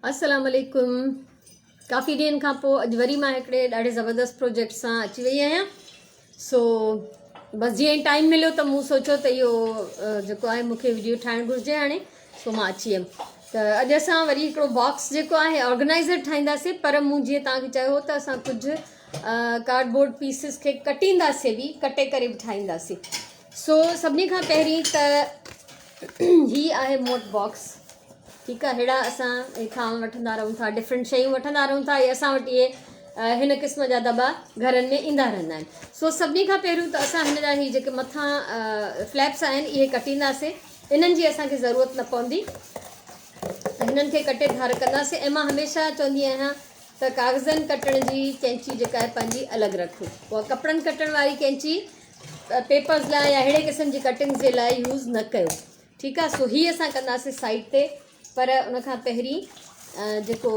السلام عليڪم ڪافي ڏينهن کان پوء اڄ وري مان هڪڙي ڏاڍي زبردست پروجيڪٽ سان اچي وئي آهيان سو بس جيئن ئي ٽائيم مليو ته مون سوچيو ته اهو جيڪو آهي مون کي ويڊيو ٺاهڻ گهرجي هاڻي سو مان اچي ويم ته اڄ اسان وري هڪڙو باڪس جيڪو آهي آرگنائزر ٺاهينداسين پر مون جيئن توهان کي چيو ته اسان ڪجهه ڪارڊ بورڊ پيسز کي ڪٽينداسين به ڪٽي ڪري به ٺاهينداسين سو سڀني کان پهرين ته هي آهي مون وٽ باڪس ٺيڪ آهي ههڙا اسان هتان وٺندا رهون ٿا ڊفرنٽ شيون وٺندا رهون ٿا اهي اسان وٽ اهي هن قسم جا دٻا گهرن ۾ ايندا رهندا آهن سو سڀني کان پهريون ته اسان هن جا هي جيڪي مٿان فليپس آهن اهي ڪٽينداسين انهن جي اسان کي ضرورت نه پوندي ته هنن کي ڪٽي ڌار ڪنداسين ۽ مان هميشه چوندي آهيان ته ڪاغذن ڪٽڻ جي ڪينچي جيڪا آهي پنهنجي الڳ رکو اها ڪپڙن ڪٽڻ واري ڪينچي پيپرز لاء يا اهڙي قسم جي ڪٽنگز جي لاء يوز نه ڪيو ٺيڪ آ سو هي اسان ڪنداسين سائيڊ تي پر ان کان پهرين جيڪو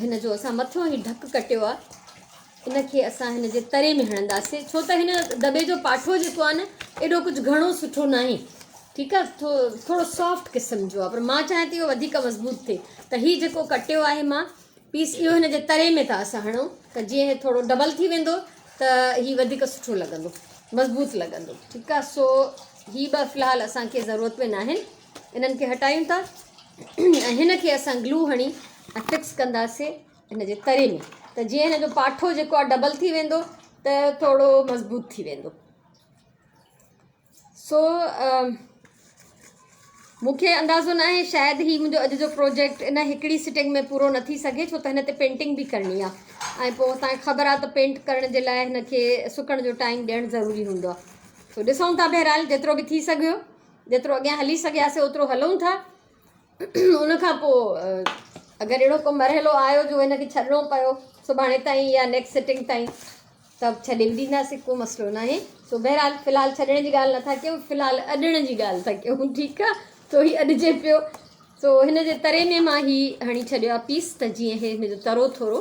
هن جو اسان مٿيون هي ڍڪ ڪٽيو آ ان کي اسان هن جي تري ۾ هڻنداسين ڇو ته هن دٻي جو پاٺو جيڪو آ نه ايڏو ڪجهه گهڻو سٺو ناهي ٺيڪ آ ٿورو سافٽ قسم جو آ پر مان چاهيان ٿي اهو وڌيڪ مضبوط ٿئي ته هي جيڪو ڪٽيو آهي مان پيس اهو هن جي تري ۾ ٿا اسان هڻون ته جيئن هي ٿورو ڊبل ٿي ويندو ته هي وڌيڪ سٺو لڳندو مضبوط لڳندو ٺيڪ آ سو هي ٻه في الحال اسان کي ضرورت ۾ ناهن انهن کي هٽايون ٿا ۽ هن کي اسان گلو هڻي ۽ فڪس ڪنداسين هن جي تري ۾ ته جيئن هن جو پاٺو جيڪو آ ڊبل ٿي ويندو ته ٿورو مضبوط ٿي ويندو سو مون کي اندازو ناهي شايد هي منهنجو اڄ جو پروجيڪٽ ان هڪڙي سٽنگ ۾ پورو نه ٿي سگهي ڇو ته هن تي پينٽنگ به ڪرڻي آهي ۽ پوء توهان کي خبر آهي ته پينٽ ڪرڻ جي لاء هن کي سڪڻ جو ٽائيم ڏيڻ ضروري هوندو آهي سو ڏسون ٿا بهرحال جيترو به ٿي سگهيو جيترو اڳيان هلي سگهياسي اوترو هلون ٿا ان کان پوء اگر اهڙو ڪو مرحلو آيو جو هن کي ڇڏڻو پيو سڀاڻي تائين يا نيڪسٽ سٽنگ تائين ته به ڇڏي به ڏينداسين ڪو مسئلو ناهي سو بهرحال في الحال ڇڏڻ جي ڳالهه نٿا ڪيون في الحال اڏڻ جي ڳالهه ٿا ڪيون ٺيڪ آ سو هي اڏجي پيو سو هن جي تري ۾ مان هي هڻي ڇڏيو آ پيس ته جيئن هي هن جو ترو ٿورو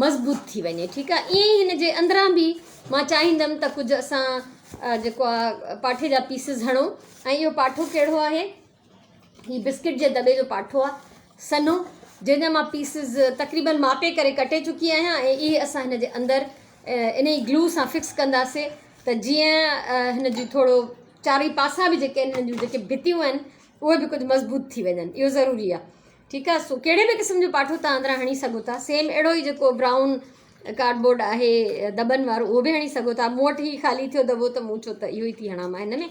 مضبوط ٿي وڃي ٺيڪ آ ائين ئي هن جي اندران به مان چاهيندم ته ڪجهه اسان جيڪو آ پاٺي جا پيسز هڻون ۽ اهو پاٺو ڪهڙو آهي هي بسڪٽ جي دٻي جو پاٺو آهي سنهو جنهن جا مان پيسز تقريبن ماپي ڪري ڪٽي چڪي آهيان ۽ اهي اسان هن جي اندر انهي گلو سان فڪس ڪنداسين ته جيئن هن جي ٿورو چارئي پاسا به جيڪي آهن هن جون جيڪي ڀتيون آهن اهي به ڪجهه مضبوط ٿي وڃن اهو ضروري آهي ٺيڪ آهي سو ڪهڙي به قسم جو پاٺو تان اندران هڻي سگهو ٿا سيم اهڙو ئي جيڪو برائون ڪارڊ بورڊ آهي دٻن وارو اهو به هڻي سگهو ٿا مون وٽ هي خالي ٿيو دٻو ته مون چيو ته اهو ئي ٿي هڻان مان هن ۾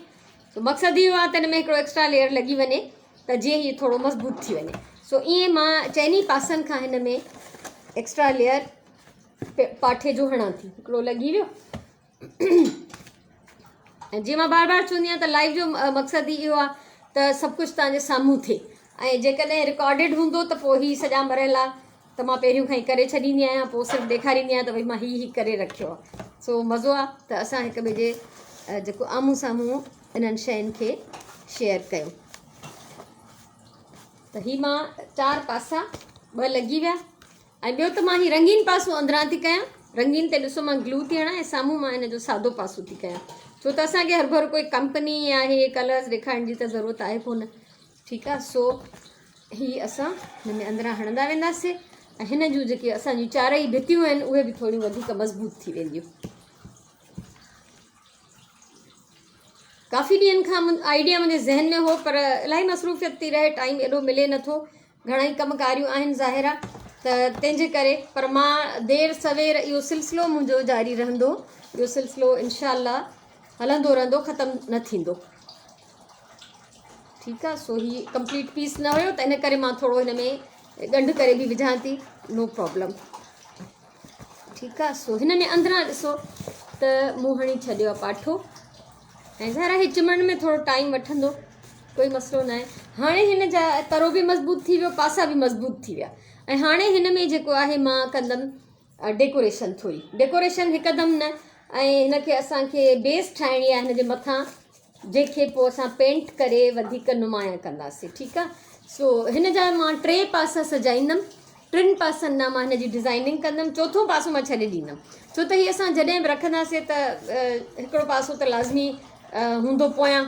سو مقصد اهو آهي ته ان ۾ هڪڙو ايڪسٽرا ليئر لڳي وڃي ته جيئن هي ٿورو مضبوط ٿي وڃي سو ائين مان چئني پاسن کان هن ۾ ايڪسٽرا ليئر پاٺي جو هڻان ٿي هڪڙو لڳي ويو ۽ جيئن مان بار بار چوندي آهيان ته لائيو جو مقصد ئي اهو آهي ته سڀ ڪجهه توهان جي سامهون ٿئي ۽ جيڪڏهن رڪارڊيڊ هوندو ته پوء هي سڄا مرحلا ته مان پهريون کان ئي ڪري ڇڏيندي آهيان پوء صرف ڏيکاريندي آهيان ته ڀئي مان هي هي ڪري رکيو آهي سو مزو آهي ته اسان هڪ ٻئي جي جيڪو آمهون سامهون انهن شين کي شيئر ڪيون ته هي مان چار پاسا ٻه لڳي ويا ۽ ٻيو ته مان هي رنگين پاسو اندران ٿي ڪيان رنگين تي ڏسو مان گلو ٿي هڻان ۽ سامهون مان هن جو سادو پاسو ٿي ڪيان ڇو ته اسان کي هر ڀر ڪوئي ڪمپني آهي ڪلرز ڏيکارڻ جي ته ضرورت آهي ڪونه ٺيڪ آ سو هي اسان هن ۾ اندران هڻندا وينداسين ۽ هن جون جيڪي اسان جون چارئي ڀتيون آهن اهي به ٿوريون وڌيڪ مضبوط ٿي وينديون. ڪافي ڏينهن کان آئيڊيا منهنجي ذهن ۾ هو پر الاهي مصروفيت ٿي رهي ٽائيم ايڏو ملي نٿو گهڻا ئي ڪم ڪاريون آهن ظاهر آ ته تنهن جي ڪري پر مان دير سوير اهو سلسلو منهنجو جاري رهندو اهو سلسلو انشاء الله هلندو رهندو ختم نه ٿيندو. ٺيڪ آ سو هي ڪمپليٽ پيس نه هيو ته ان ڪري مان ٿورو هن ۾ ڳنڍ ڪري به وجهان ٿي نو پرابلم ٺيڪ آ سو هن ۾ اندران ڏسو ته مون هڻي ڇڏيو آ پاٺو ۽ ظاهر آهي چمڙڻ ۾ ٿورو ٽائيم وٺندو ڪوئي مسئلو نه آهي هاڻي هن جا ترو به مضبوط ٿي ويو پاسا به مضبوط ٿي ويا ۽ هاڻي هن ۾ جيڪو آهي مان ڪندم ڊيڪوريشن ٿوري ڊيڪوريشن هڪدم نه ۽ هن کي اسان کي بيس ٺاهڻي آهي هن جي مٿان جنهن کي پوء اسان پينٽ ڪري وڌيڪ نمايان ڪنداسين ٺيڪ آ سو هن جا مان ٽي پاسا سجائيندم ٽن پاسن ڏانهن مان هن جي ڊزائننگ ڪندم چوٿون پاسو مان ڇڏي ڏيندم ڇو ته هي اسان جڏهن به رکنداسين ته هڪڙو پاسو ته لازمي هوندو پويان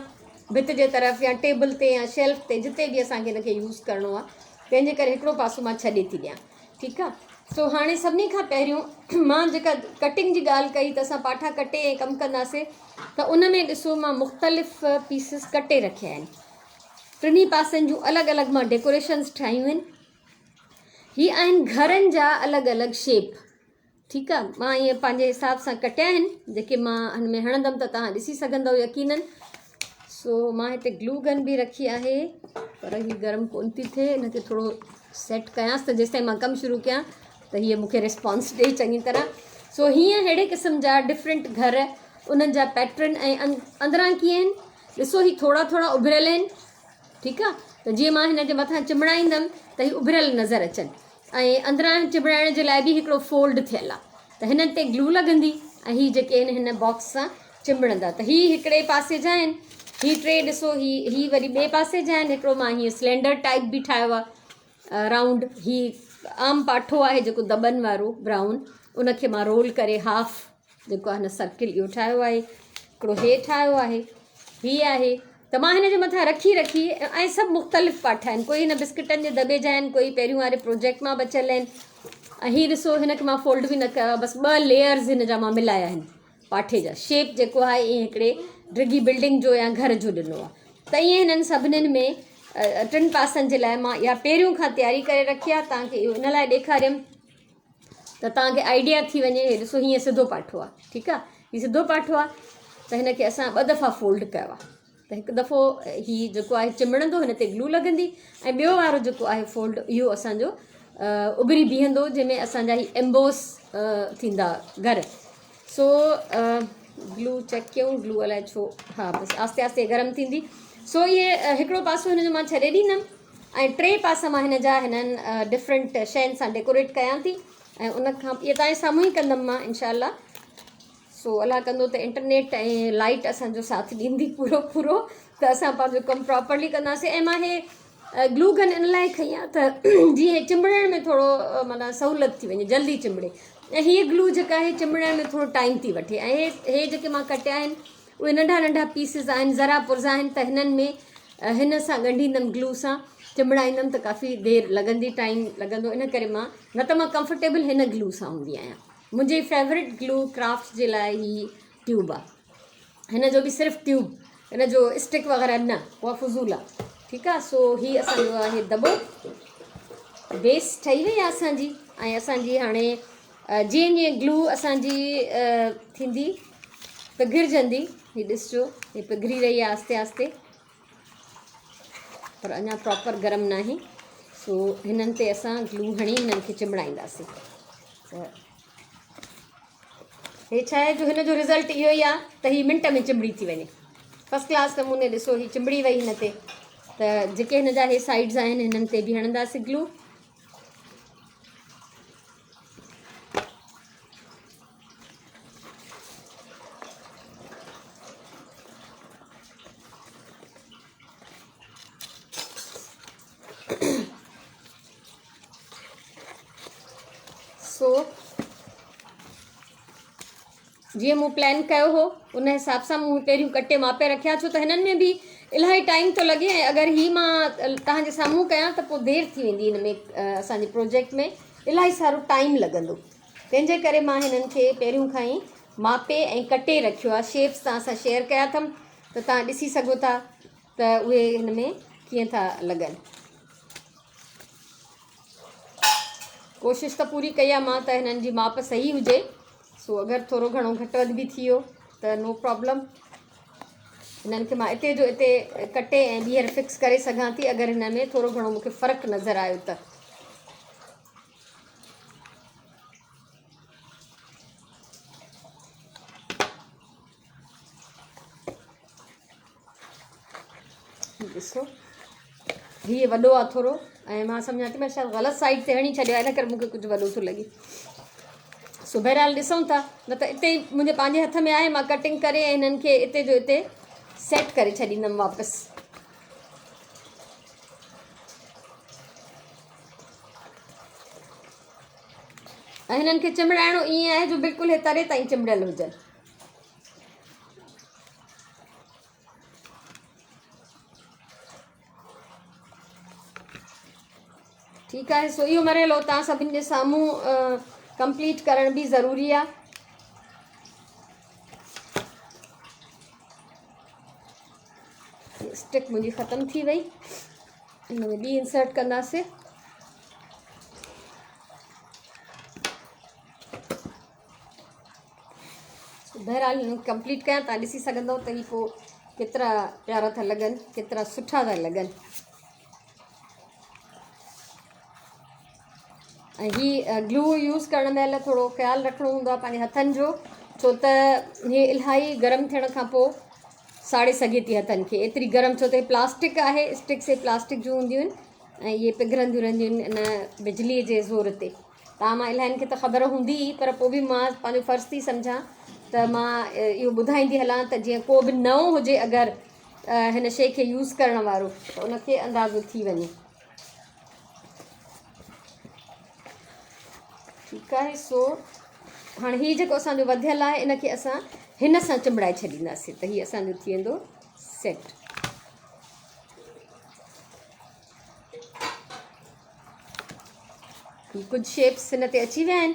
ڀت جي طرف يا ٽيبل تي يا شيلف تي جتي به اسان کي هن کي يوز ڪرڻو آ. تنهن جي ڪري هڪڙو پاسو مان ڇڏي ٿي ڏيان ٺيڪ آ. سو هاڻي سڀني کان پهريون مان جيڪا ڪٽنگ جي ڳالهه ڪئي ته اسان پاٺا ڪٽي ۽ ڪم ڪنداسي ته ان ۾ ڏسو مان مختلف پيسز ڪٽي رکيا آهن ٽنهي پاسن جون الڳ الڳ مان ڊيڪوريشنز ٺاهيون آهن. هي آهن گهرن جا الڳ الڳ شيپ ٺيڪ آ مان ائين پنهنجي حساب سان ڪٽيا آهن جيڪي مان هن ۾ هڻندم ته توهان ڏسي سگهندو يقينن. سو مان هتي گلو گن به رکي آهي پر هي گرم ڪون ٿي ٿئي هن کي ٿورو سيٽ ڪيانس ته جيستائين مان ڪم شروع ڪيان ته هيء مونکي رسپانس ڏئي چڱي طرح. سو هيئن ههڙي قسم جا ڊفرنٽ گهر انهن جا پيٽرن ۽ اندران ڪيئن آهن ڏسو هي ٿورا ٿورا اڀريل آهن ٺيڪ آ ته جيئن مان هن جي مٿان چنبڙائيندم ته هي اڀريل نظر اچن ۽ اندران چنبڙائڻ جي لاء به هڪڙو فولڊ ٿيل آ ته هنن تي گلو لڳندي ۽ هي جيڪي آهن هن باڪس سان چنبڙندا ته هي هڪڙي پاسي جا آهن هي ٽي ڏسو هي هي وري ٻئي پاسي جا آهن هڪڙو مان هيئن سلينڊر ٽائپ به ٺاهيو آ رائونڊ هي عام پاٺو آهي جيڪو دٻن وارو برائون ان کي مان رول ڪري هاف جيڪو آهي نه سرڪل اهو ٺاهيو آهي هڪڙو هي ٺاهيو آهي هي آهي ته مان هن جي مٿان رکي رکي ۽ سڀ مختلف پاٺا آهن ڪوئي هن بسڪٽن جي دٻي جا آهن ڪوئي پهريون واري پروجيڪٽ مان بچيل آهن ۽ هي ڏسو هن کي مان فولڊ به نه ڪيو آهي بس ٻه ليئرز هن جا مان ملايا آهن پاٺي جا شيپ جيڪو آهي ائين هڪڙي ڊگهي بلڊنگ جو يا گهر جو ڏنو آهي ته ائين هنن سڀنين ۾ ٽن پاسن جي لاء مان اها پهريون کان تياري ڪري رکي آهي تانکي اهو ان لاء ڏيکاريم ته توهان کي آئيڊيا ٿي وڃي هي ڏسو هيئن سڌو پاٺو آهي ٺيڪ آهي هي سڌو پاٺو آهي ته هن کي اسان ٻه دفعا فولڊ ڪيو آهي ته هڪ دفعو هي جيڪو آهي چمڙندو هن تي گلو لڳندي ۽ ٻيو وارو جيڪو آهي فولڊ اهو اسانجو اڀري بيهندو جنهن ۾ اسانجا هي ايمبوس ٿيندا گهر سو گلو چيڪ ڪيون گلو الائي ڇو ها بس آهستي آهستي گرم ٿيندي سو اهي هڪڙو پاسو هن جو مان ڇڏي ڏيندم ۽ ٽي پاسا مان هن جا هنن ڊفرنٽ شين سان ڊيڪوريٽ ڪيان ٿي ۽ ان کان اهي تانجي سامهون ئي ڪندم مان انشاء الله. سو الله ڪندو ته انٽرنيٽ ۽ لائٽ اسان جو ساٿ ڏيندي پورو پورو ته اسان پنهنجو ڪم پراپرلي ڪنداسين ۽ مان هي گلو گن ان لاء کنئي آهي ته جيئن هي چنبڙڻ ۾ ٿورو معنيٰ سهولت ٿي وڃي جلدي چنبڙي ۽ هيء گلو جيڪا آهي چنبڙڻ ۾ ٿورو ٽائيم ٿي وٺي ۽ هي جيڪي مان ڪٽيا آهن اهي ننڍا ننڍا پيسز آهن ذرا پرزا آهن ته هنن ۾ هن سان ڳنڍيندم گلو سان چنبڙائيندم ته ڪافي دير لڳندي ٽائيم لڳندو ان ڪري مان نه ته مان ڪمفرٽيبل هن گلو سان هوندي آهيان منهنجي فيورٽ گلو ڪرافٽ جي لاء هي ٽيوب آهي هن جو به صرف ٽيوب هن جو اسٽڪ وغيره نه اها فضول آهي ٺيڪ آهي سو هي اسانجو آهي دٻو بيس ٺهي وئي آهي اسانجي ۽ اسانجي هاڻي جيئن جيئن گلو اسان جي ٿيندي پگهرجندي هي ڏسجو هي پگهري رهي آهي آهستي آهستي پر اڃا پراپر گرم ناهي سو هنن تي اسان گلو هڻي هنن کي چنبڙائينداسين ته هي ڇا آهي جو هن جو رزلٽ اهو ئي آهي ته هي منٽ ۾ چنبڙي ٿي وڃي فرسٽ ڪلاس نموني ڏسو هي چنبڙي وئي هن تي ته جيڪي هن جا هي سائيڊز آهن هنن تي به هڻنداسين گلو سو جيئن مون پلان ڪيو هو ان حساب سان مون پهريون ڪٽي ماپي رکيا ڇو ته هنن ۾ به الاهي ٽائيم ٿو لڳي ۽ اگر هي مان توهان جي سامهون ڪيان ته پوء دير ٿي ويندي هن ۾ اسان جي پروجيڪٽ ۾ الاهي سارو ٽائيم لڳندو تنهن جي ڪري مان هنن کي پهريون کان ئي ماپي ۽ ڪٽي رکيو آهي شيپس توهان سان شيئر ڪيا اٿم ته توهان ڏسي سگهو ٿا ته اهي هن ۾ ڪيئن ٿا لڳن. ڪوشش ته پوري ڪئي آهي مان ته هنن جي ماپ صحيح هجي سو اگر ٿورو گهڻو گهٽ وڌ به ٿي ويو ته نو پرابلم هنن کي مان اتي جو اتي ڪٽي ۽ ٻيهر فڪس ڪري سگهان ٿي اگر هن ۾ ٿورو گهڻو مونکي فرق نظر آيو ته. ڏسو هي وڏو آ ٿورو ۽ مان سمجهان ٿي مان شايد غلط سائيڊ تي هڻي ڇڏيو آهي ان ڪري مونکي ڪجهه وڏو ٿو لڳي سو بهرحال ڏسون ٿا نه ته اتي ئي منهنجي پنهنجي هٿ ۾ آهي مان ڪٽنگ ڪري ۽ هنن کي اتي جو اتي سيٽ ڪري ڇڏيندم واپس. ۽ هنن کي چنبڙائڻو ائين آهي جو بلڪل هي تري تائين چنبڙيل هجن. ٺيڪ آهي سو اهو مرحلو توهان سڀني جي سامهون ڪمپليٽ ڪرڻ به ضروري آهي. اسٽڪ منهنجي ختم ٿي وئي ان ۾ ٻي انسرٽ ڪنداسي. بهرحال هن ڪمپليٽ ڪيان تان ڏسي سگهندو ته هي پوء ڪيترا پيارا ٿا لڳن ڪيترا سٺا ٿا لڳن. ۽ هي گلو يوز ڪرڻ مهل ٿورو خيال رکڻو هوندو آهي پنهنجي هٿن جو ڇو ته هي الاهي گرم ٿيڻ کان پوء ساڙي سگهي ٿي هٿن کي ايتري گرم ڇو ته هي پلاسٽڪ آهي اسٽڪس هي پلاسٽڪ جون هونديون آهن ۽ اهي پگهرنديون رهنديون آهن ان بجلي جي زور تي تان مان الاهين کي ته خبر هوندي ئي پر پوء به مان پنهنجو فرض ٿي سمجهان ته مان اهو ٻڌائيندي هلان ته جيئن ڪو به نئون هجي اگر هن شيء کي يوز ڪرڻ وارو ته ان کي اندازو ٿي وڃي. ٺيڪ آهي سو هاڻي هي جيڪو اسان جو وڌيل آهي ان کي اسان هن سان چنبڙائي ڇڏينداسين ته هي اسان جو ٿي ويندو سيٽ. هي ڪجهه شيپس هن تي اچي ويا آهن.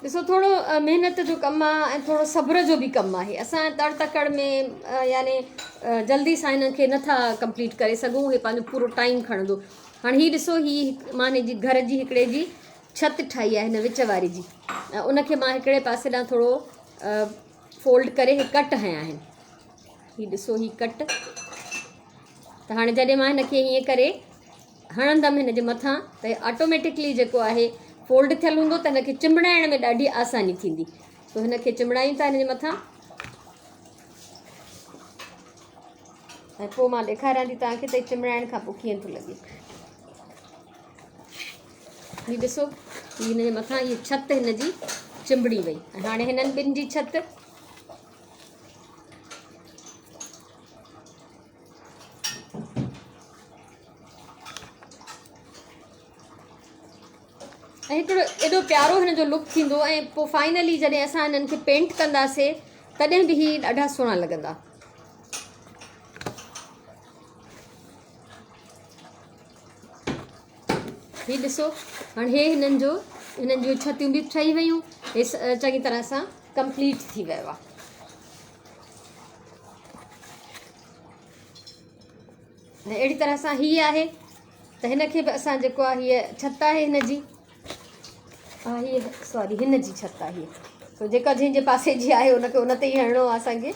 ڏسو ٿورو محنت جو ڪم آ ۽ ٿورو صبر جو به ڪم آهي اسان تڙ تڪڙ ۾ يعني جلدي سان هن کي نٿا ڪمپليٽ ڪري سگهون هي پنهنجو پورو ٽائيم کڻندو هاڻي هي ڏسو هي مان هن جي گهر جي هڪڙي جي ڇت ٺاهي آهي هن وچ واري جي ۽ ان کي مان هڪڙي پاسي ڏانهن ٿورو فولڊ ڪري هي ڪٽ هنيا آهن هي ڏسو هي ڪٽ ته هاڻي جڏهن مان هن کي هيئن ڪري هڻندم هن جي مٿان ته آٽوميٽڪلي جيڪو آهي فولڊ ٿيل هوندو ته هن کي چنبڙائڻ ۾ ڏاڍي آساني ٿيندي. سو هن کي چنبڙايون ٿا هن جي مٿان ۽ پوء مان ڏيکاريان ٿي توهان کي ته چنبڙائڻ کان پوء ڪيئن ٿو لڳي. هي ڏسو هي هن جي مٿان هي ڇت هن جي چنبڙي وئي ۽ هاڻي هنن ٻن جي ڇت ۽ هڪڙو ايڏو پيارو هن جو لڪ ٿيندو ۽ پوء فائنلي جڏهن اسان هنن کي پينٽ ڪنداسي تڏهن به هي ڏاڍا سهڻا لڳندا. هي ڏسو هاڻي هي هنن جو هنن جون ڇتيون به ٺهي ويون هي چڱي طرح سان ڪمپليٽ ٿي ويو آهي. ۽ اهڙي طرح سان هي آهي ته هن کي به اسان جيڪو آهي هيء ڇت آهي هن جي هيء سوري هن جي ڇت آهي سو جيڪا جنهن جي پاسي جي آهي ان کي ان تي ئي هڻڻو آهي اسانکي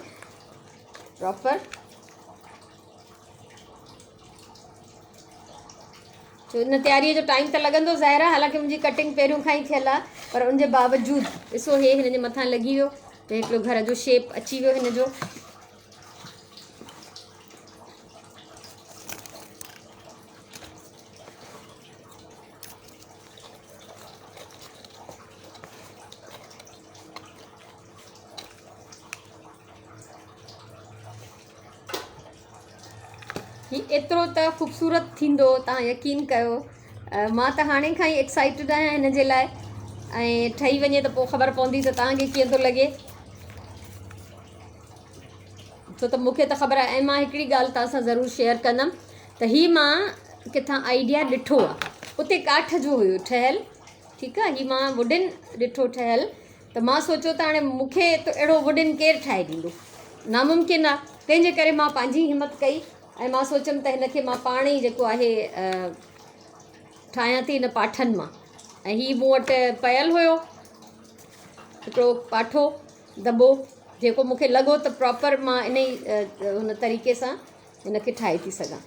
پراپر ڇو ان تياريء جو ٽائيم ته لڳندو ظاهر آهي حالانڪه منهنجي ڪٽنگ پهريون کان ئي ٿيل آهي پر ان جي باوجود ڏسو هي هن جي مٿان لڳي ويو ته هڪڙو گهر جو شيپ اچي ويو هن جو. هي ايترو ته خوبصورت ٿيندو تان يقين ڪيو مان ته هاڻي کان ئي ايڪسائيٽيڊ آهيان هن جي لاء ۽ ٺهي وڃي ته پوء خبر پوندي ته توهان کي ڪيئن ٿو لڳي ڇو ته مونکي ته خبر آهي ۽ مان هڪڙي ڳالهه توهان سان ضرور شيئر ڪندم ته هي مان ڪٿان آئيڊيا ڏٺو آهي اتي ڪاٺ جو هيو ٺهيل ٺيڪ آهي هي مان ووڊن ڏٺو ٺهيل ته مان سوچيو ته هاڻي مون کي ته اهڙو ووڊن ڪير ٺاهي ڏيندو؟ ناممڪن آ. تنهن جي ڪري مان پنهنجي همت ڪئي ۽ مان سوچيم ته هن کي مان پاڻ ئي جيڪو آهي ٺاهيان ٿي هن پاٺن مان ۽ هي مون وٽ پيل هيو هڪڙو پاٺو دٻو جيڪو مون کي لڳو ته پراپر مان ان ئي هن طريقي سان هن کي ٺاهي ٿي سگهان.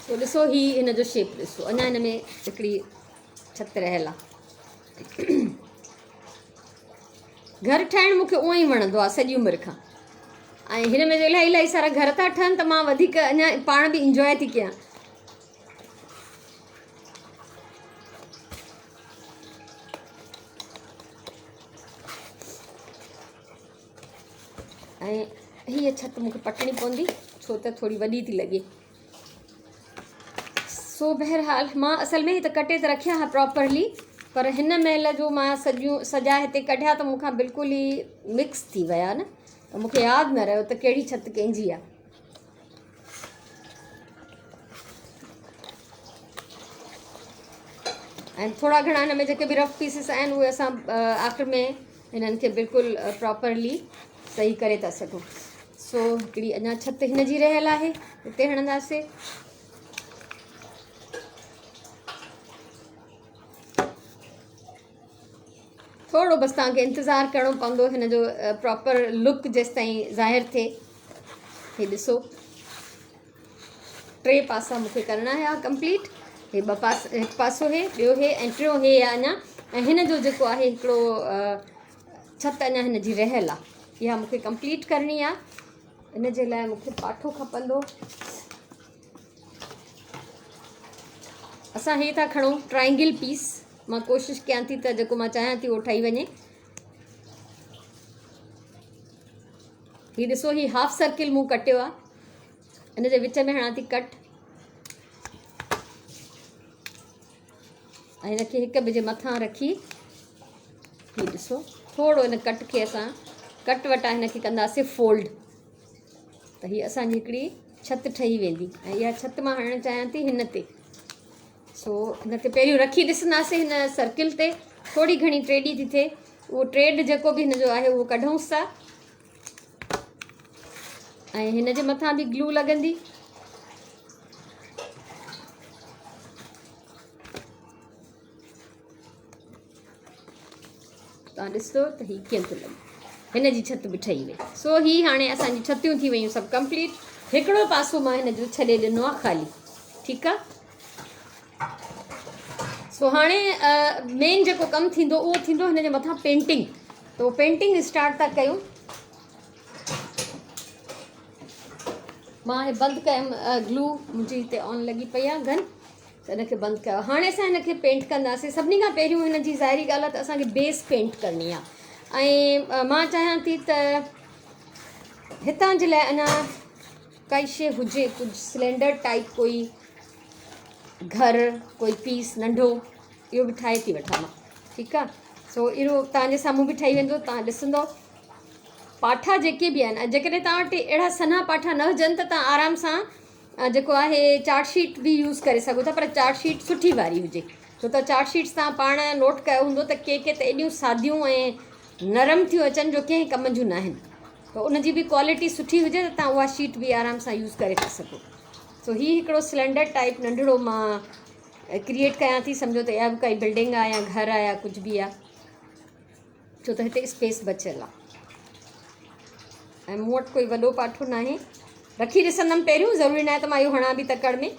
سو ڏسو هي هن جو شيپ ڏسو اڃا هن ۾ هڪڙي ڇت رهيل آ. گهر ٺاهڻ مون کي اونئن ئي وڻندو آ سڄي عمر کان ۽ هن ۾ جو الاهي الاهي سارا گهر ٿا ٺهن ته مان وڌيڪ اڃا پاڻ به انجواء ٿي ڪيان. ۽ هيء ڇت مون کي پٽڻي پوندي ڇو ته ٿوري وڏي ٿي لڳي. سو بهرحال مان اصل ۾ هي ته ڪٽي ته رکيا ها پراپرلي پر هن مهل جو مان سڄيون سڄا هتي ڪڍيا ته مون کان بلڪل ئي مڪس ٿي ويا نه ته مون کي ياد نه رهيو ته ڪهڙي ڇت ڪنهن جي آهي. ۽ ٿورا گهڻا هن ۾ جيڪي به رف پيسز آهن اهي اسان آخر ۾ هنن کي بلڪل پراپرلي صحيح ڪري ٿا سگهون. سو هڪڙي اڃا ڇت هن جي رهيل آهي هتي هڻنداسي. ٿورو بس توهان کي انتظار ڪرڻو پوندو هن جو پراپر لڪ جيستائين ظاهر ٿئي. هي ڏسو ٽي پاسا مونکي ڪرڻا هيا ڪمپليٽ. هي ٻه پاس، هڪ پاسو هي، ٻيو هي ۽ ٽيون هي آهي اڃا. ۽ هن جو جيڪو آهي هڪڙو ڇت اڃا هن جي رهيل آهي، اها مونکي ڪمپليٽ ڪرڻي آهي. ان جي لاء مونکي پاٺو کپندو. اسان هي ٿا کڻون ٽرائنگل پيس. مان ڪوشش ڪيان ٿي ته جيڪو مان چاهيان ٿي اهو ٺهي وڃي. هي ڏسو هي هاف سرڪل مون ڪٽيو آهي، ان جي وچ ۾ هڻان ٿي ڪٽ ۽ هن کي هڪ ٻئي جي مٿان رکي هي ڏسو ٿورو ان ڪٽ کي اسان ڪٽ وٽان هن کي ڪنداسين فولڊ ته هي اسان جي هڪڙي ڇت ٺهي ويندي. ۽ اها ڇت مان هڻڻ چاهيان ٿي هن تي. سو هن تي پهريون رکي ڏسنداسين هن سرڪل تي ٿوري گهڻي ٽيڏي ٿي ٿئي، اهو ٽيڏ جيڪو به هن جو آهي اهو ڪڍونس ٿا ۽ هن جي مٿان به گلو لڳندي. توهان ڏسو ته هي ڪيئن ٿو لڳي. هن جي ڇت به ٺهي وئي. سو هي هاڻي اسان جي ڇتيون ٿي ويون سڀ ڪمپليٽ. هڪڙو پاسو مان هن جو ڇڏي ڏنو آهي خالي. ٺيڪ آهي. سو هاڻي مين جيڪو ڪم ٿيندو اهو ٿيندو هن جي مٿان پينٽنگ. ته اهو پينٽنگ اسٽارٽ ٿا ڪيون. مان هي بند ڪيم گلو منهنجي هتي آن لڳي پئي آهي گن، ته ان کي بند ڪيو. هاڻي اسان هن کي پينٽ ڪنداسين. سڀني کان پهريون هن جي ظاهري ڳالهه آهي ته اسان کي بيس پينٽ ڪرڻي آهي ۽ مان چاهيان ٿي ته هتان جي لاء اڃا ڪائي شي هجي، ڪجهه سلينڊر ٽائپ ڪوئي گهر ڪوئي پيس ننڍو، اهو به ٺاهي ٿي وٺان مان. ٺيڪ آهي. سو اهو توهان جي سامهون به ٺهي ويندو، توهان ڏسندو. پاٺا جيڪي به آهن، جيڪڏهن توهان وٽ اهڙا سنها پاٺا نه هجن ته توهان آرام سان جيڪو آهي چارٽ شيٽ به يوز ڪري سگهو ٿا، پر چارٽ شيٽ سٺي واري هجي، ڇو ته چارٽ شيٽس توهان پاڻ نوٽ ڪيو هوندو ته ڪي ڪي ته ايڏيون ساديون ۽ نرم ٿيون اچن جو ڪنهن ڪم جون ناهن. ته ان جي به ڪوالٽي سٺي هجي ته توهان اها شيٽ به آرام سان يوز ڪري ٿا سگهو. سو هي هڪڙو سلينڊر ٽائپ ننڍڙو مان ڪريئيٽ ڪيان ٿي، سمجهو ته اها به ڪائي بلڊنگ آهي يا گهر آهي يا ڪجهه به آهي، ڇو ته هتي اسپيس بچيل آهي ۽ مون وٽ ڪوئي وڏو پاٺو ناهي. رکي ڏسندم پهريون، ضروري ناهي ته مان اهو هڻان به تڪڙ ۾،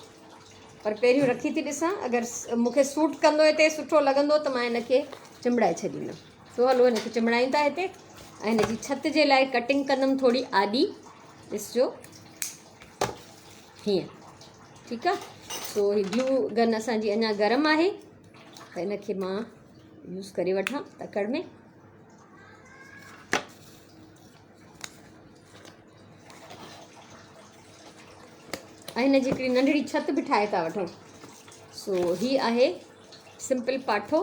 پر پهريون رکي ٿي ڏسان، اگر مون کي سوٽ ڪندو هتي سٺو لڳندو ته مان هن کي چنبڙائي ڇڏيندم. سو هلو هن کي چنبڙايون ٿا هتي. ۽ هن جي ڇت جي لاء ڪٽنگ ڪندم ٿوري آڏي، ڏسجو هيئن. ٺيڪ آهي. سو هي گلو گن اسان جي اڃا گرم آهي ته هن کي مان يوز ڪري وٺان تڪڙ ۾. ۽ هن جي هڪڙي ننڍڙي ڇت به ٺاهي ٿا وٺون. سو هي آهي سمپل پاٺو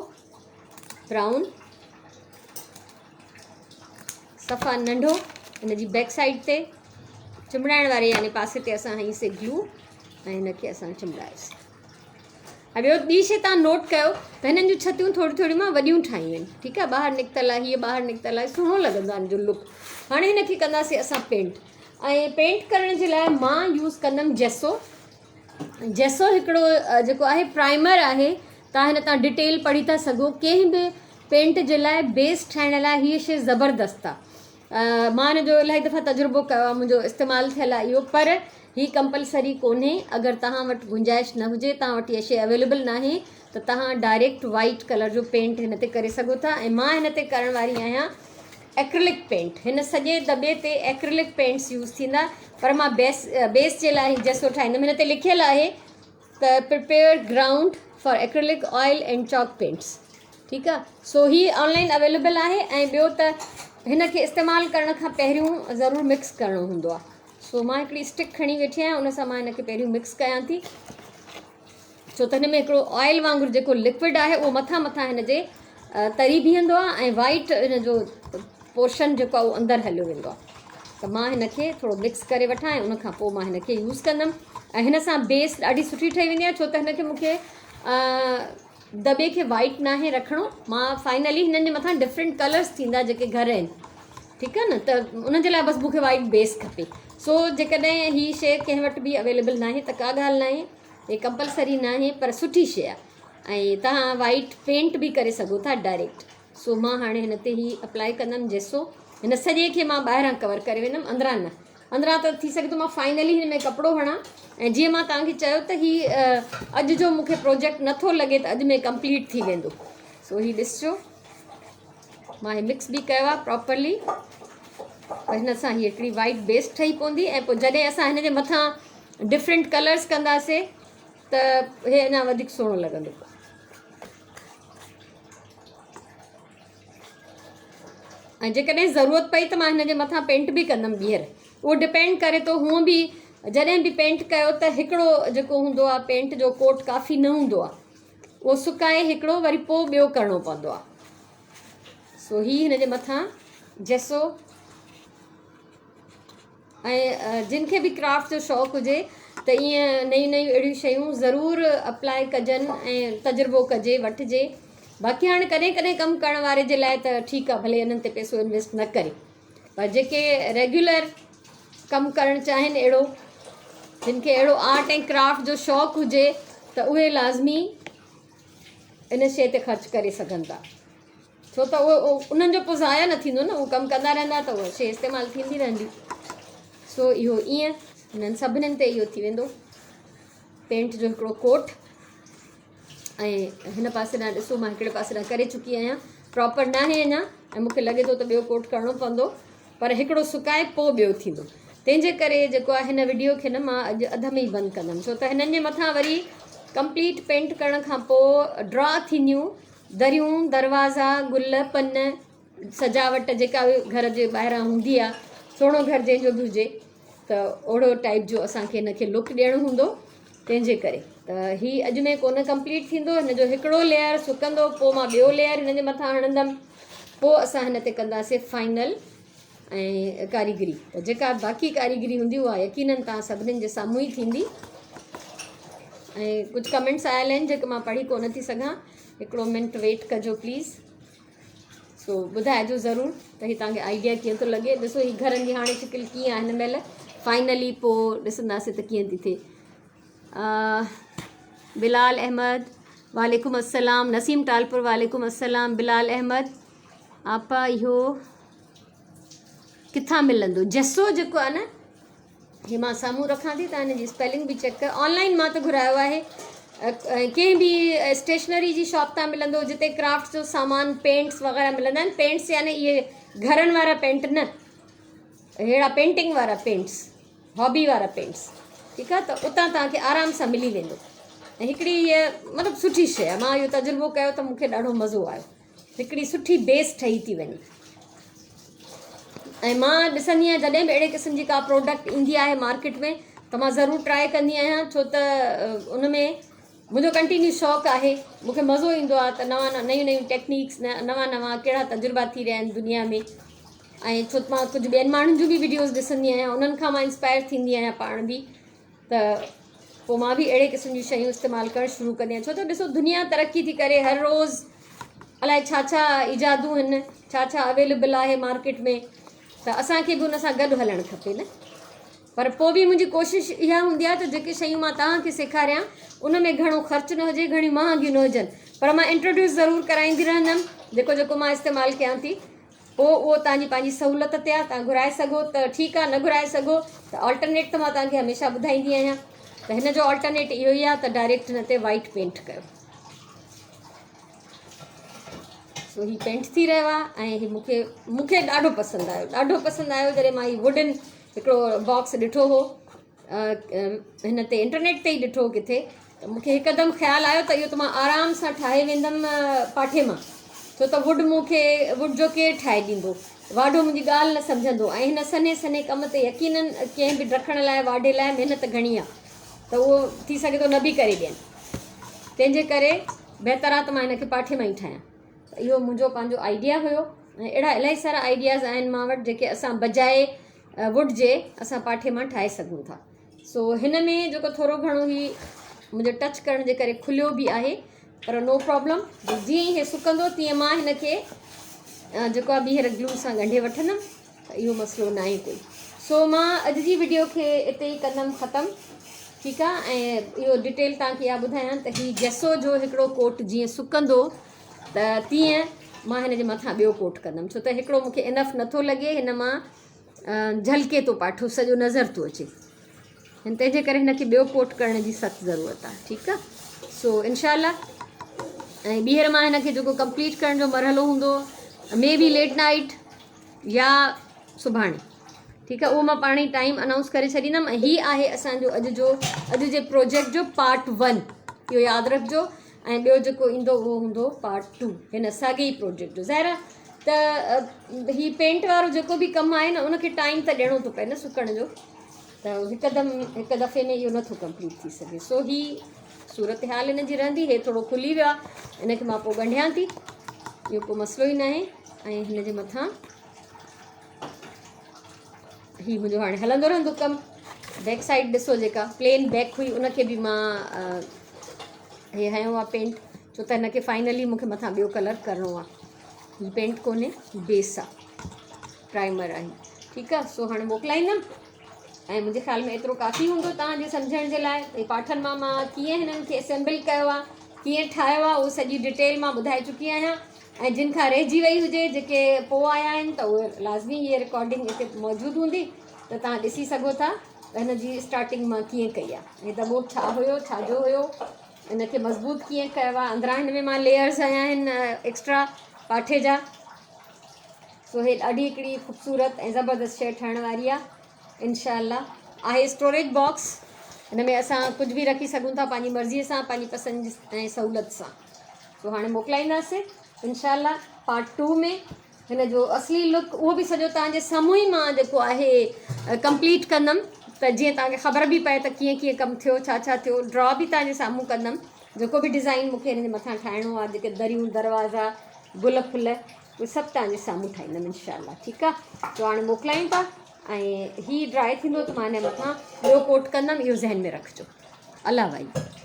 برائون صفا ننڍو. هن جي بيڪ سائيڊ تي چنبڙائڻ واري يعني پاسي تي اسان هنئي سي گلو ۽ هن کي اسان چنبڙايوسي. ۽ ٻيو ٻي شي تان نوٽ ڪيو ته هنن جون ڇتيون ٿوريون ٿوريون مان وڏيون ٺاهيون آهن. ٺيڪ آهي، ٻاهر نڪتل آهي، هيء ٻاهر نڪتل آهي، سهڻو لڳندو آهي هن جو لڪ. هاڻي هن کي ڪنداسين اسان پينٽ. ۽ پينٽ ڪرڻ جي لاء مان يوز ڪندم جيسو. جيسو هڪڙو جيڪو آهي پرائمر آهي، تان هن تان ڊيٽيل پڙهي ٿا سگهو. ڪنهن به پينٽ جي لاء بيس ٺاهڻ لاء هيء شي زبردست آهي. مان ان جو الاهي دفعا تجربو ڪيو آهي، منهنجو استعمال ٿيل آهي اهو، پر هي ڪمپلسري ڪونهي. اگر توهان وٽ گنجائش نه هجي، توهان وٽ اها شي اويليبل ناهي ته توهان ڊائريڪٽ وائيٽ ڪلر جو پينٽ هن تي ڪري سگهو ٿا. ۽ مان هن تي ڪرڻ واري آهيان ايڪريلڪ پينٽ. هن سڄي دٻي تي ايڪريلڪ پينٽس يوز ٿيندا، پر مان بيس بيس جي لاء هي جيسو ٺاهيندم. هن تي لکيل آهي ته prepare ground for acrylic oil and chalk paints. ٺيڪ آ. سو هي آن لائن اويليبل آهي. ۽ ٻيو ته هن کي استعمال ڪرڻ کان پهريون ضرور مڪس ڪرڻو هوندو آ. سو مان هڪڙي اسٽڪ کڻي ويٺي آهيان، ان سان مان هن کي پهريون مڪس ڪيان ٿي، ڇو ته هن ۾ هڪڙو آئل وانگر جيڪو لڪوڊ آهي اهو مٿان مٿان هن جي تري بيهندو آهي ۽ وائٽ ان جو پورشن جيڪو آهي اهو اندر هليو ويندو آهي ته مان هن کي ٿورو مڪس ڪري وٺان ۽ ان کان پوء مان هن کي يوز ڪندم ۽ هن سان بيس ڏاڍي سٺي ٺهي ويندي آهي ڇو ته هن کي مونکي دٻي کي وائٽ ناهي رکڻو مان فائنلي هنن جي مٿان ڊفرنٽ ڪلرس ٿيندا جيڪي گهر آهن ٺيڪ آهي نه ته ان جي لاء بس مونکي وائٽ بيس کپي سو جيڪڏهن هي شي ڪنهن وٽ به اويليبل ناهي ته ڪا ڳالهه ناهي هي ڪمپلسري ناهي پر سٺي شي آهي ۽ توهان وائٽ پينٽ به ڪري سگهو ٿا ڊائريڪٽ سو مان هاڻي هن تي هي اپلائي ڪندم جيسو هن سڄي کي مان ٻاهران ڪور ڪري ويندم اندران نه اندران ته ٿي سگهي ٿو مان فائنلي هن ۾ ڪپڙو هڻان ۽ جيئن مان توهان کي چيو ته هي اڄ جو مون کي پروجيڪٽ نٿو لڳي ته اڄ ۾ ڪمپليٽ ٿي ويندو سو هي ڏسجو مان هي مڪس به ڪيو آهي پراپرلي هن سان هي هڪڙي وائٽ بيس ٺهي پوندي ۽ پوء جڏهن اسان هن جي مٿان ڊفرنٽ ڪلرس ڪنداسي ته هي اڃا وڌيڪ سهڻو لڳندو. ۽ جيڪڏهن ضرورت پئي ته مان هن جي مٿان پينٽ به ڪندم ٻيهر اهو ڊپينڊ ڪري ٿو هونء به جڏهن به پينٽ ڪيو ته هڪڙو جيڪو هوندو آهي پينٽ جو ڪوٽ ڪافي نه هوندو آهي اهو سڪائي هڪڙو وري پوء ٻيو ڪرڻو پوندو آهي سو هي هن جي مٿان جيسو ۽ جن کي به ڪرافٽ جو شوق هجي ته ائين نيون نيون اهڙيون شيون ضرور اپلائي ڪجن ۽ تجربو ڪجي وٺجي باقي هاڻي ڪڏهن ڪڏهن ڪم ڪرڻ واري جي لاء ته ٺيڪ آهي ڀلي انهن تي پئسو انويسٽ نه ڪري پر جيڪي ريگيولر ڪم ڪرڻ چاهين اهڙو جن کي اهڙو آرٽ ۽ ڪرافٽ جو شوق هجي ته اهي لازمي ان شيء تي خرچ ڪري سگهن ٿا ڇو ته اهو انهن جو پوء ضايع نه ٿيندو نه اهو ڪم ڪندا رهندا ته اها شيء استعمال ٿيندي رهندي سو اهو ائين انهن سڀنين تي اهو ٿي ويندو پينٽ جو هڪڙو ڪوٽ ۽ هن پاسي ڏانهن ڏسو مان هڪڙي پاسي ڏانهن ڪري چڪي آهيان پراپر ناهي اڃا ۽ مونکي لڳي ٿو ته ٻيو ڪوٽ ڪرڻو پوندو پر هڪڙو سڪائي پوء ٻيو ٿيندو تنهن جي ڪري جيڪو آهي هن وڊيو کي نه مان اڄ اڌ ۾ ئي بند ڪندم ڇو ته هنن جي مٿان وري ڪمپليٽ پينٽ ڪرڻ کان پوء ڊرا ٿينديون دريون، دروازا، گل، پن، سجاوٽ جيڪا به گهر جي ٻاهران هوندي آ سهڻو گهر جنهن جو به هجي ته اوڙو ٽائيپ جو اسان کي هن کي لڪ ڏيڻو هوندو تنهن جي ڪري ته هي اڄ ۾ ڪونه ڪمپليٽ ٿيندو هن جو هڪڙو ليئر سڪندو پوء مان ٻيو ليئر هن جي مٿان هڻندم پوء اسان هن تي ڪنداسي فائنل ۽ ڪاريگري ته جيڪا باقي ڪاريگري هوندي اها يقينن توهان سڀنين جي سامهون ئي ٿيندي ۽ ڪجهه ڪمينٽس آيل آهن جيڪي مان پڙهي ڪونه ٿي سگهان هڪڙو منٽ ويٽ ڪجو پليز سو ٻڌائجو ضرور ته هي توهان کي آئيڊيا ڪيئن ٿو لڳي ڏسو هي گهرن جي هاڻي شڪل ڪيئن آهي هن مهل فائنلي پوء ڏسنداسين ته ڪيئن ٿي ٿئي بلال احمد وعليڪم السلام نسيم ٽالپور وعليڪم السلام بلال احمد آپا اهو ڪٿان ملندو جسو جيڪو آهي نه هي مان سامهون رکان ٿي تان هن جي اسپيلنگ به چيڪ ڪيو آنلائن مان ته گهرايو آهي ڪنهن به اسٽيشنري جي شاپ تان ملندو جتي ڪرافٽ جو سامان پينٽس وغيره ملندا آهن پينٽس يعني اهي گهرن وارا پينٽ نه اهڙا پينٽنگ وارا پينٽس هابي وارا پينٽس ٺيڪ آهي ته اتان توهان کي آرام سان ملي ويندو ۽ هڪڙي هيء مطلب سٺي شيء آهي مان اهو تجربو ڪيو ته مون کي ڏاڍو مزو آيو هڪڙي سٺي بيس ٺهي ٿي وڃي ۽ مان ڏسندي آهيان جڏهن به اهڙي قسم جي ڪا پروڊڪٽ ايندي آهي مارڪيٽ ۾ ته مان ضرور ٽرائي ڪندي آهيان ڇو ته ان ۾ منهنجو ڪنٽينيو شوق آهي مونکي مزو ايندو آهي ته نوان نيون نيون ٽيڪنيڪس نوان نوان ڪهڙا تجربا ٿي رهيا آهن دنيا ۾ ۽ ڇو ته مان ڪجهه ٻين ماڻهن جون به وڊيوز ڏسندي آهيان انهن کان مان انسپائر ٿيندي آهيان پاڻ به ته پوء مان به اهڙي قسم جون شيون استعمال ڪرڻ شروع ڪندي آهيان ڇو ته ڏسو دنيا ترقي ٿي ڪري هر روز الائي ڇا ڇا ايجادون آهن ڇا ڇا اويليبل آهي مارڪيٽ ۾ ته اسانکي به ان سان گڏ هلڻ کپي نه پر پوء به منهنجي ڪوشش اها هوندي آهي ته جيڪي شيون مان توهان کي سيکاريان ان ۾ گهڻو خرچ نه هجي گهڻيون مهانگيون نه هجن پر مان انٽروڊيوس ضرور ڪرائيندي رهندم جيڪو جيڪو مان استعمال ڪيان ٿي پوء اهو توهان جي پنهنجي سهولت تي آهي توهان گهرائي سگهو ته ٺيڪ آهي نه گهرائي سگهو ته آلٽرنيٽ ته مان توهان کي هميشه ٻڌائيندي آهيان ته هن جو آلٽرنيٽ اهو ئي آهي ته ڊائريڪٽ هن تي وائيٽ پينٽ ڪيو سو هي پينٽ ٿي رهيو آهي ۽ هي مونکي مونکي ڏاڍو پسند آيو ڏاڍو پسند آيو جڏهن مان هي ووڊن هڪڙو باڪس ڏٺو هو هن تي انٽرنيٽ تي ئي ڏٺو ڪٿي ته مون کي هڪدم خيال آيو ته اهو ته مان آرام سان ٺاهي ويندم پاٺي مان ڇو ته ووڊ مون کي ووڊ جو ڪير ٺاهي ڏيندو واڍو منهنجي ڳالهه نه سمجهندو ۽ هن سنهي سنهي ڪم تي يقينن ڪنهن به ڊکڻ لاء واڍي لاء محنت گهڻي آهي ته اهو ٿي سگهي ٿو نه به ڪري ڏين. تنهن جي ڪري بهتر آهي ته مان هن کي پاٺي مان ئي ٺاهيان ته اهو منهنجو پنهنجو آئيڊيا هيو ۽ اهڙا الاهي سارا آئيڊياز آهن مان وٽ جيڪي اسان بجاء ووڊ جي اسان پاٺي مان ٺاهي سگهون ٿا سو هن ۾ جيڪو ٿورو گهڻو هي منهنجو ٽچ ڪرڻ جي ڪري کليو به آهي پر نو پرابلم جيئن ئي هي سڪندو تيئن مان هن کي جيڪو آهي ٻيهر گلو سان ڳنڍي وٺندم ته اهو مسئلو ناهي ڪوئي سو مان اڄ جي وڊيو کي اتي ئي ڪندم ختم ٺيڪ آ ۽ اهو ڊيٽيل توهان کي اها ٻڌايان ته هي جيسو جو هڪڙو ڪوٽ جيئن سڪندو ته تيئن مان هن جي مٿان ٻيو ڪوٽ ڪندم ڇو ته هڪڙو مونکي انف نٿو لڳي هن مان جهلڪي ٿو پاٺو سڄو نظر ٿو اچي هن تنهن جي ڪري هن کي ٻيو ڪوٽ ڪرڻ جي سخت ضرورت آهي ٺيڪ آ سو انشاء الله ۽ ٻيهر مان هن کي جيڪو ڪمپليٽ ڪرڻ جو مرحلو هوندو مي بي ليٽ نائٽ يا سڀاڻي ٺيڪ آ اهو مان پاڻ ئي ٽائيم انائونس ڪري ڇڏيندم ۽ هي آهي اسان جو اڄ جو اڄ جي پروجيڪٽ جو پارٽ ون اهو ياد رکجو ۽ ٻيو جيڪو ايندو اهو هوندو پارٽ ٽو هن ساڳي ئي پروجيڪٽ جو ظاهر آ ته هي پينٽ وارو جيڪو به ڪم آهي نه ان کي ٽائيم ته ڏيڻو ٿو پئي نه سڪڻ جو ته هڪدم هڪ دفعي ۾ اهو نٿو ڪمپليٽ ٿي سگهي سو هي صورت حال هن جي رهندي هي ٿورو کلي ويو آهي ان کي مان پوء ڳنڍيان ٿي اهو ڪو مسئلو ئي ناهي ۽ هن جي مٿان هي منهنجو هاڻي هلندو رهندو ڪم بيڪ سائيڊ ڏسو جيڪا پلين بيڪ هئي ان کي به مان هي هنيو آهي پينٽ ڇو ته هن کي فائنلي مونکي مٿان ٻيو ڪلر ڪرڻو آهي هي پينٽ ڪونهي هي بيس آهي پرائمر آهي ٺيڪ آهي سو هاڻي موڪلائيندم ۽ منهنجي خيال ۾ ايترو ڪافي هوندو توهان جي سمجهڻ جي لاء ته پاٺن مان مان ڪيئن هنن کي اسيمبل ڪيو آهي ڪيئن ٺاهيو آهي اهو سڄي ڊيٽيل مان ٻڌائي چڪي آهيان ۽ جن کان رهجي وئي هجي جيڪي پوء آيا آهن ته اهي لازمي هيء رڪارڊنگ هتي موجود هوندي ته توهان ڏسي سگهو ٿا ته هن جي اسٽارٽنگ مان ڪيئن ڪئي آهي هي دٻو ڇا هيو ڇا جو هيو ان کي مضبوط ڪيئن ڪيو آهي اندران هن ۾ مان ليئرز هنيا آهن ايڪسٽرا پاٺي جا سو هي ڏاڍي هڪڙي خوبصورت ۽ زبردست شيء ٺهڻ واري آهي انشاء الله آهي اسٽوريج باڪس هن ۾ اسان ڪجهه به رکي سگهون ٿا پنهنجي مرضي سان پنهنجي پسند ۽ سهولت سان سو هاڻي موڪلائينداسين انشاء الله پارٽ ٽو ۾ هن جو اصلي لڪ اهو به سڄو توهان جي سامهون ئي مان جيڪو آهي ڪمپليٽ ڪندم ته جيئن توهان کي خبر به پئي ته ڪيئن ڪيئن ڪم ٿيو ڇا ڇا ٿيو ڊرا به توهان جي سامهون ڪندم جيڪو به ڊزائين مونکي هن جي مٿان ٺاهڻو آهي جيڪي دريون دروازا گل ڦل اهي سڀ توهان جي سامهون ٺاهيندم انشاء الله ٺيڪ آهي سو هاڻي موڪلايون ٿا ۽ هي ڊرائي ٿيندو ته مان هن مٿان ٻيو ڪوٽ ڪندم اهو ذهن ۾ رکجو الله وائي.